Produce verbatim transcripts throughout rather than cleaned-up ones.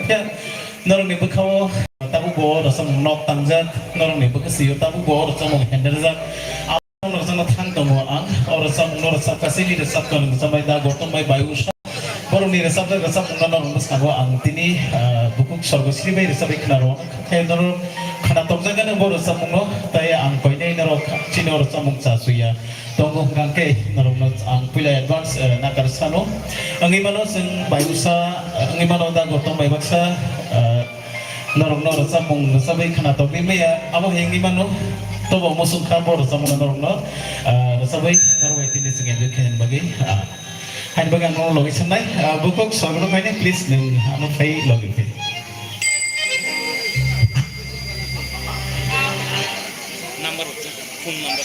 Norokni bwkhao tabuk bo rwchapmung nok tangjak, norokni bwkhasio tabuk bo rwchapmung henderjak. Ang norokno thang tongo ang, o rwchapmungno rwchapkha, chini rwchapkha, rwchapmai da Gautam bai Bayusa. Borokni rwchapjak rwchapmungno norok bwskango ang tini, ah, bukhuk Sorgosri bai rwchapwi khna rw-, khe norok khna tokjak gwnang bo rwchapmungno, tei ang koinai norok chini o rwchapmung cha suya. Tongo hwnkha khe norokno ang puila advance, eh, nakar sano. Wngwi mano chwng Bayusa, eh, wngwi mano da Gautam bai baksa, eh, norokno rwchapmung rwchapwi khna tokwi maya, abo hai wngwi mano. Tobo muchung kha bo rwchapmungno norokno, eh, rwchapwi norok bai tini chwng enjoy khaina bagwi, ah, haini bagwi ang nono logi swngnai, ah, bukhuk Sorgosri bai ni, please nwng ano phai logi phai. Number, phone number.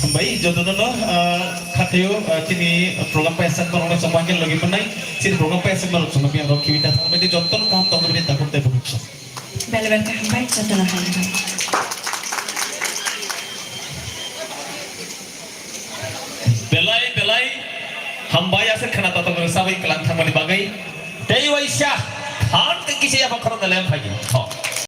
Hambai, jotono no, ah, khatio, ah, chini program paisa borokno chongma khe logi mannai, chini program paisa borok chongma khe ang rok khibi ta thangbai, jotono kaham tongna bini takhuk tei bukhuk. Belai belai khe hambai, jotono hambai. Belai belai hambai aswk khna tatok rwsabwi kwlang thangmani bagwi. Tei waisa than khe kisa yaphang khoroknwi lem phaidi. Tho.